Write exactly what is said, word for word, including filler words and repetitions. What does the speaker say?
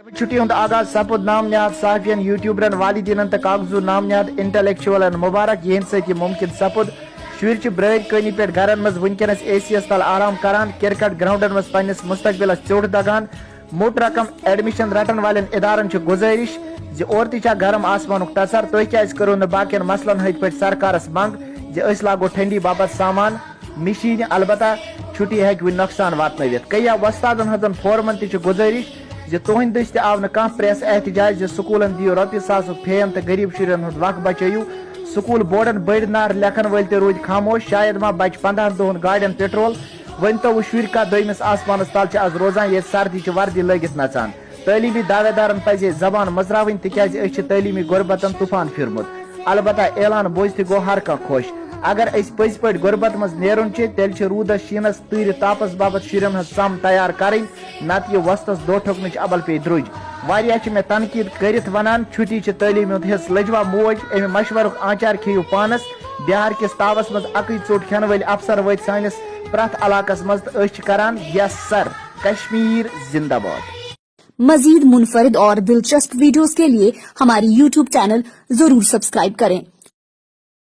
چھٹی ہُنٛد آغاز سپُد نام نہاد صحافین، یوٹیوبرن، والدینن تہٕ کاغذو نام نہاد انٹلیکچوئلن مبارک، یِہنٛدِ سۭتۍ یہِ ممکن سپُد۔ شُرۍ چھِ برٲرۍ کٲنی پٮ۪ٹھ گرن منٛز وٕنکیٚنس اے سی یس تل آرام کران، کرکٹ گراؤنڈن منٛز پننِس مستقبلس ژیوٚٹ دگان۔ موٚٹ رقم ایڈمیشن رٹن والٮ۪ن ادارن چھِ گُزٲرِش زِ اورٕ تہِ چھا گرم آسمانُک تژر، تُہۍ کیازِ کٔرِو نہٕ باقین مسلن ہٕنٛدۍ پٲٹھۍ سرکارس منٛگ زِ أسۍ لاگو ٹھنڈی باپتھ سامان؟ مِشیٖنہِ، البتہ چھُٹی ہیٚکہِ وُنہِ نۄقصان واتنٲوِتھ۔ کیا وۄستادن ہٕنٛزن فورمن تہِ چھِ گُزٲرِش زِ تُہنٛدِ دٔسۍ تہِ آو نہٕ کانٛہہ پریس احتجاج زِ سکوٗلن دِیِو رۄپیہِ ساسُک فین تہٕ غریب شُرٮ۪ن ہُنٛد وق بچٲیِو۔ سکوٗل بورڈن بٔڑۍ نار لیکھن وٲلۍ تہِ روٗدۍ خاموش، شاید ما بچہِ پندہن دۄہن گاڑٮ۪ن پیٹرول۔ ؤنۍ تو وۄنۍ شُرۍ کتھ دوٚیمِس آسمانس تل چھِ از روزان، ییٚتہِ سردی چھِ وردی لٲگِتھ نژان۔ تعلیمی دعویدارن پزِ زبان مٔژراوٕنۍ، تِکیازِ أسۍ چھِ تعلیمی غربتن طوفان پھیورمُت۔ البتہ اعلان بوزتھٕے گوٚو ہر کانٛہہ خۄش۔ اگر أسۍ پٔزۍ پٲٹھۍ غربت منٛز نیرُن چھِ، تیٚلہِ چھِ روٗدس، شیٖنس، تۭرِ تاپس باپتھ شُرٮ۪ن ہٕنٛز ژم تیار کرٕنۍ، نتہٕ یہِ وۄستس دۄہ ٹھوکنٕچ ابل پیٚیہِ درٛوٚج۔ واریاہ چھِ مےٚ تنقید کٔرِتھ ونان، چھُٹی چھِ تعلیٖم ہُنٛد حصہٕ۔ لٔجوا موج، امہِ مشورُک آنچار کھیٚیِو پانس۔ بہار کِس تاوس منٛز اکٕے ژوٚٹ کھٮ۪نہٕ وٲلۍ افسر وٲتۍ سٲنِس پرٛٮ۪تھ علاقس منٛز تہٕ أسۍ چھِ کران یس سر۔ کشمیر زندہ باد۔ مزید منفرد اور دلچسپ ویڈیوز کے لیے ہماری یوٹیوب چینل ضرور سبسکرائب کریں۔